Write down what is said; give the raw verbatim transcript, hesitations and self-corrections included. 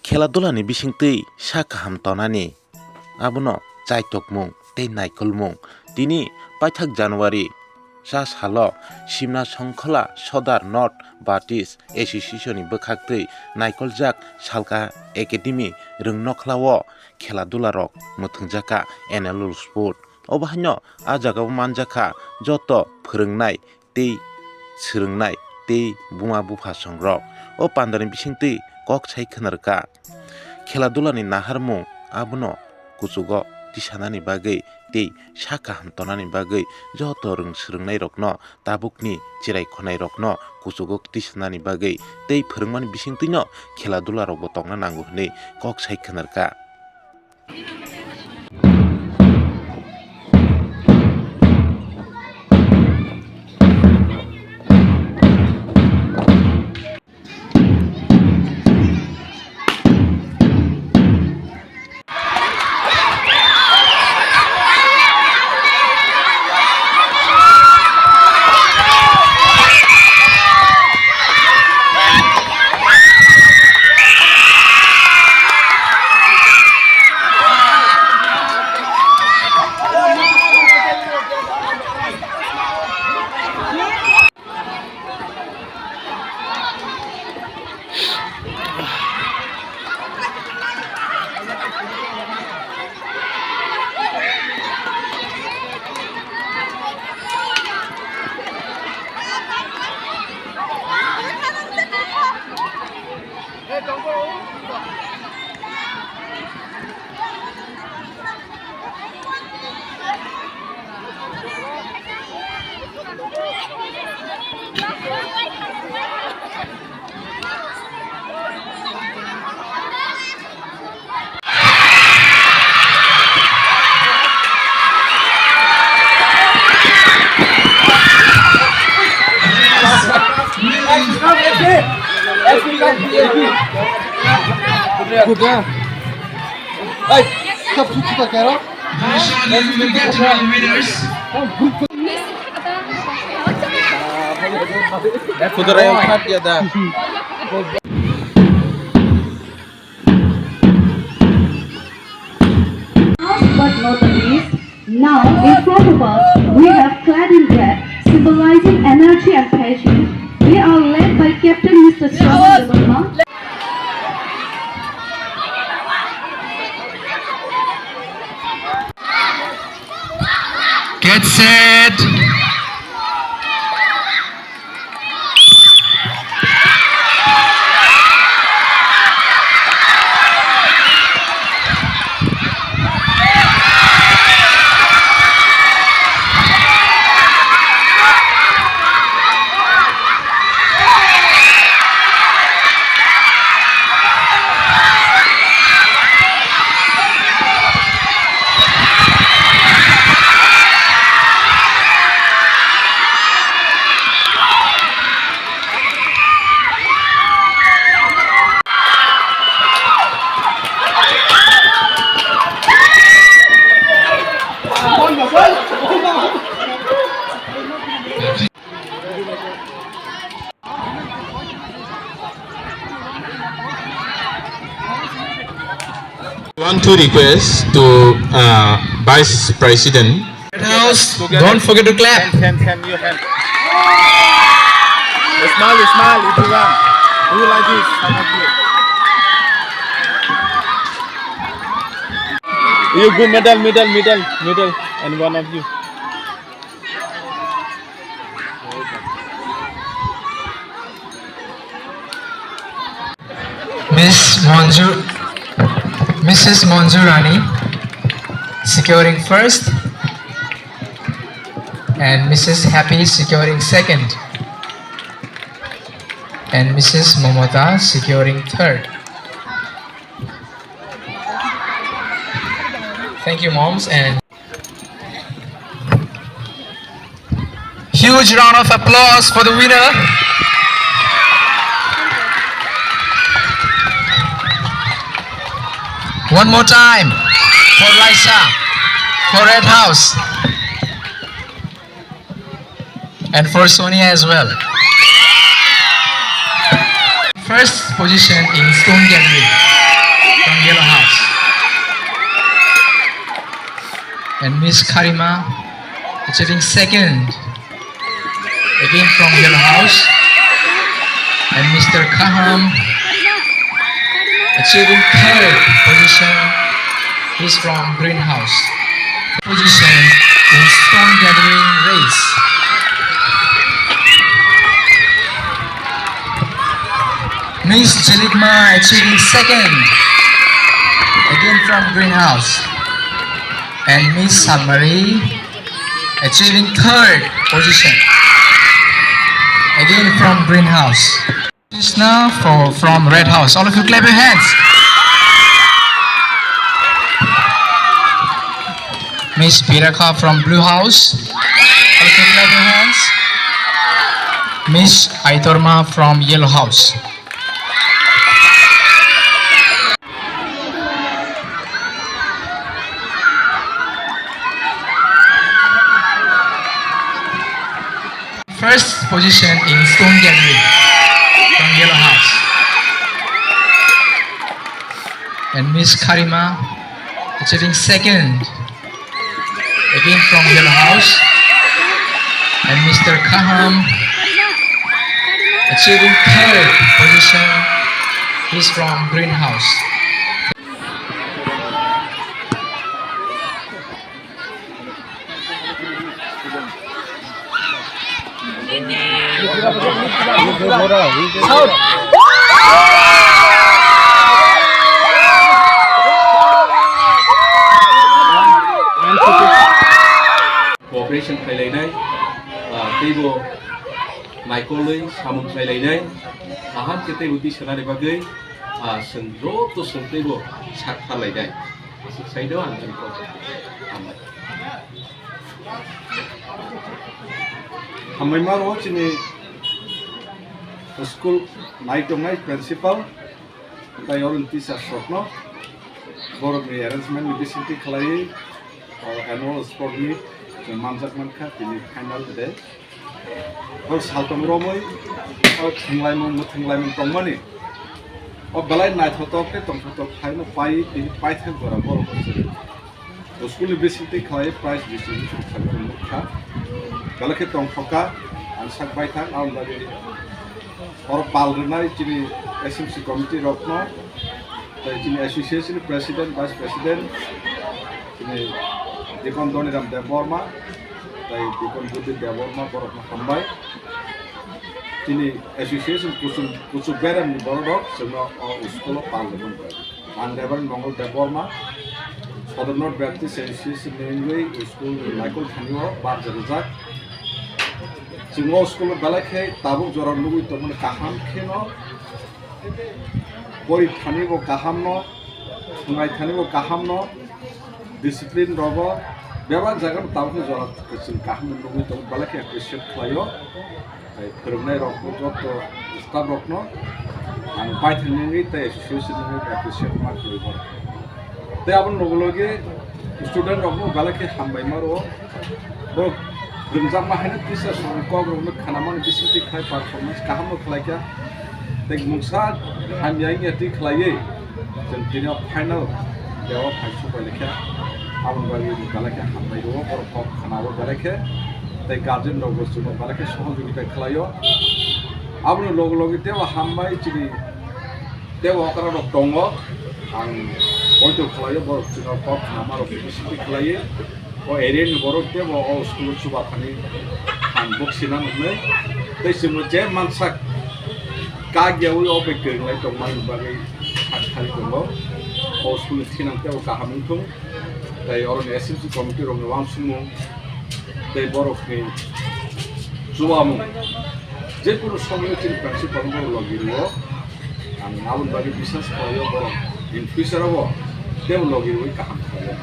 Khela dulani bisingtwi sak kaham tonani, abono chaitokmung tei naikolmung. Tini paithak January cha salo Simna Songkhola Sodar North Baptist Association ni bwkhaktwi naikoljak Salka Academy Rwngnokhlao khela dularok mwthwngjak kha annual sport. Obo haino a jagao manjak kha joto phwrwngnai tei swrwngnai tei buma bupha songrok. O pandani bisingtwi kok sai khwna rwkha. Khela dulani naharmung abono kuchugo tisanani bagwi tei sak kaham tonani bagwi joto rwng swrwngnairokno tabukni chirai khonairokno kuchugo tisanani bagwi tei phwrwngmani bisingtwino khela dularokbo tongna nango hwnwi kok sai khwna rwkha. Hey, stop, stop, stop, stop. We will get to know the winners. Last but not the least, now in front of us, we have clad in red, symbolizing energy and passion. They are led by Captain Mister Shravan Debbarma. Get set. Want to request to, uh, Vice President. House, don't forget to clap. Hand, hand, hand, your hand. Smile, smile, everyone. Do like this, some of you. You go middle, middle, middle, middle, and one of you. Miss Monju, Missus Monju Rani securing first, and Missus Happy securing second, and Missus Momota securing third. Thank you, moms, and huge round of applause for the winner. One more time for Laisa, for Red House, and for Sonia as well. First position in stone gathering. Miss Karima achieving second, again from yellow house, and Mister Kaham achieving third position, he's from green house. Position in stone gathering race. Miss Jelikma achieving second, again from green house, and Miss Salmari achieving third position, again from green house. Krishna for, from red house. All of you clap your hands. Miss Pirakha from blue house. All of you clap your hands. Miss Aitorma from yellow house. First position in stone gathering from yellow house. And Miss Karima achieving second, again from yellow house. And Mister Kaham achieving third position, he's from green house. Cooperation khlailainai, ah, teibo naikolwi samung khlailainai, kaham khe teibo twi sanani bagwi, ah, chwng joto chwng teibo sak pharlainai. Aswk sai do ang chwng kok hambai. Hambai maro chini school nai tongnai principal, tai oro teachers rokno borokni arrangement ni bisingtwi khlaiwi, o annual sport meet chwng manjak mankha tini final day. O saltong romwi o thwnglaimung mwthwnglaimung tongmani o belai naithotok tei tongthotok khlaino pai tini paithak jora borok o chwng. O school ni bisingtwi khlai prize distribution khlai nukha. Belai khe tongthokha, ang sak baithak, aboni bagwi oro pal rwnai chini S M C committee rokno, tei chini association president, vice president, chini Dikon Doniram Debbarma, tei Dikon Gudin Debbarma, borokno hambai. Chini association kuchuk, kuchuk beremni borok rok chwngno o school o pal rwmani bagwi. Ang Reverend Mongol Debbarma, Sodor North Baptist Association ni wngwi school ni naikol thani o barja rijak. Chwng o school o belai khe tabuk jora nugwi tongmani kaham kheno, pori thani bo kaham no, thwngnai thani bo kaham no, discipline rogo bebak jaga no tabuk khe jora kwchwng kaham no nugwi tongo, belai khe appreciate khlai o. Tei phwrwngnairokno joto staff rokno ang paithakni wngwi tei association ni wngwi appreciate ma khlai bo. Tei aboni loge loge student rokno belai khe hambai ma rwo. Borok rwngjakma haino teacher rokni kok rokno khnamani bisingtwi khai performance kaham no khlai kha. Tei mungsa hamya wngya twi khlaiwi chwng tini o final day o phai supai lekha. Aboni bagwi belai khe hambai rwo, borok kok khna o belai khe, tei guardian rok bo chwngno belai khe sohojogita khlai o. Aboni loge loge teibo hambai chini teibo okra rok tongo, ang poito khlai o, borok chwngno kok khnama rok bisingtwi khlai o. O area ni borok teibo o school o chuba thani ang buk sina nuknai. Tei chwngno je mansak kagyaui o bai kwrwnglai tongmani bagwi kha-, khari tongo. O school ni thinang teibo kaham wngthung. Tei oroni S M C committee rokni uansukmung tei borokni chubamung jekunu somoyo chini principal borok logi rwo. Ang aboni bagwi biswas khlaio borok in future o bo teibo logi rwui kaham khlaio.